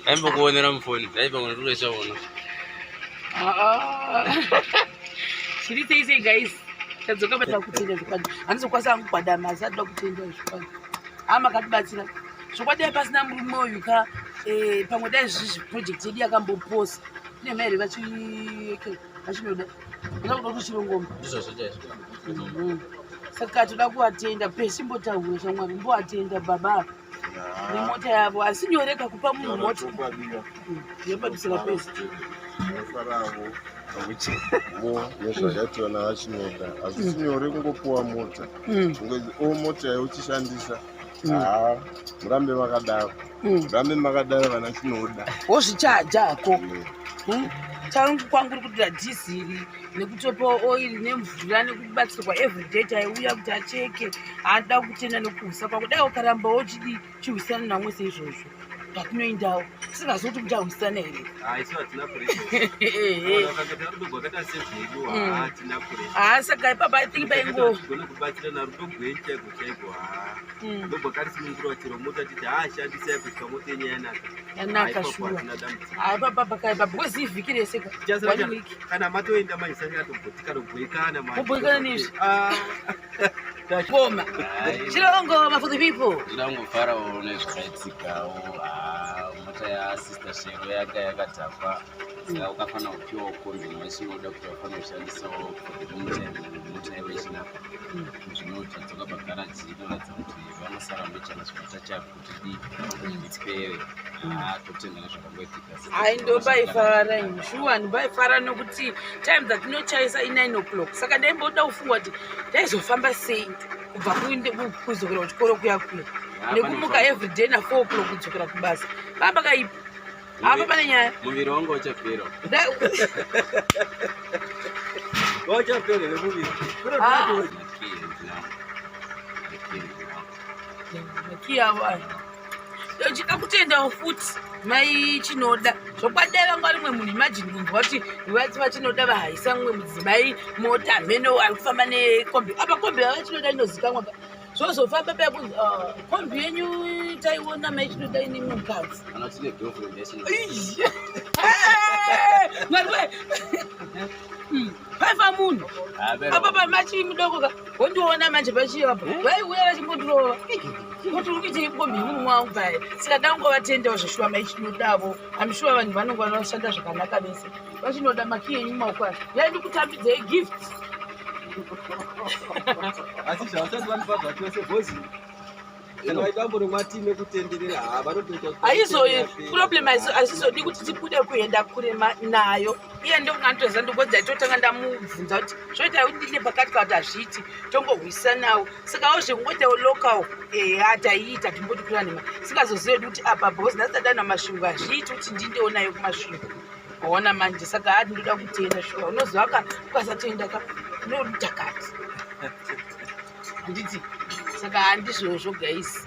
Aimbokuonera mufoni, ndaipa kunotoreshaona. Zviri sei sei guys? Tadzoka bata kutenda zvokwadi. Handizokwanisa hangu kugwadama asi atoda kutenda zvokwadi. Haa makatibatsira. Zvokwadi dai pasina murume uyu ka eh, pamwe dai zvizvi project yedu yakamboposa. Kune mai here vachi vachinoda. Ndoda kuda kuchirongoma. Ndizvozvo chaizvo. Saka toda kuvatenda pesi mbotaura shamwari mbovatenda baba nemota yavo asi nyoreka kupa munhu mota yepadusira pesi Ndinofaravo vo nezvakaitwa navachinoda hazvisi nyore kungopuwa mota kungozi o mota yauchishandisa haa murambe makadaro murambe makadaro vana chinoda wozvichaja hako changu kwangu uri kudira dhiziri nekutopawo oiri nemvura nekubatsirwa everyday taiuya kuti acheke haada kutenda nekuhwisa kwako dai ukaramba uchidi chihwisana namwe seizvozvo patinoendawo tisingazivi kuti muchahwisana here. Haa saka ipapa I think paingo kubatsirana rudo gwenyu chaiko chaiko haa ndobva karisunungura chero mota titi haa shandisai kusvika mota yenyu yanaka. Yanaka shuwa. Haa ipapa pakaipa because ivhiki rese ka. One week. Kana matoenda manje sanga toboikana manje. Kuboikana nezvi. Ngoma. Chirongoma for the people. Ndinoda kungofarawo nezvakaitikawo. Ah, mota yasister Shero yanga yakadhakwa. Saka ukafanira kupiwawo kombi nevachinoda kuti vafanira kushandisawo for the long time mota yavo ichinaka. Zvino tadzoka pagaraji inoratidza kuti vanosara mbichana zvakatacha kuti dii ipere. Ah, totenda nezvakangoitika. Hai ndobaifara ini shuwa ndobaifara nokuti time dzatinochaisa i9 o'clock saka ndaimboda kufunga kuti ndaizofamba sei kubva kudzokera kuchikoro kuya kuya nekumuka everyday na 4 o'clock kudzokera kubasa pamba kaipa apa pane nyaya Muviri wangu uchapera. Wachapera nemuviri. Ah. Makiyi avo aya ndochida kutendawo futi mai Chinoda zvokwadi dai vanga rimwe munhu imagine kunzwa kuti vati vaChinoda vahaisa mumwe mudzimai mota mheno ari kufamba nekombi apa kombi yavaChinoda inozikanwa ka zvozofamba paya kunzi ah, kombi yenyu taiona mai Chinoda ine mumwe mukadzi. Kana tine girlfriend yacho. Mwari we paifa munhu apa pamachi mudoko ka wondiona manje pachiyo apa vaiuya vachimbondirova kuti uri kuitei kombi yemurume wangu paya. Saka dangovatendawo zveshuwa mai Chinodavo. Am sure vanhu vanonge vanoshanda zvakanaka vese. VaChinoda, makiyi enyu mumaoko aya yai ndikutambidzei gift. Asi zvavasati vanopa zvachose bhozi kana vaidambo matime kutenderera haa vanotoita. Haizo problem hazizodi kuti tibude kuenda kure nayo. Iye ndokunga nditoziva ndokodza totanga ndamubvunza kuti zvoita kuti ndine pakati kana kuti hazviiti tongohwisanawo. Saka zvekungoitawo local eya taiita timboti kura nema singazozivi kuti apa because nhasi tadana Masvingo hazviiti kuti ndindeonayo kuMasvingo waona manje. Saka hati ndoda kutenda shuwa unoziva ka ukasatenda ka unotakati handiti. Saka handizvozvo guys.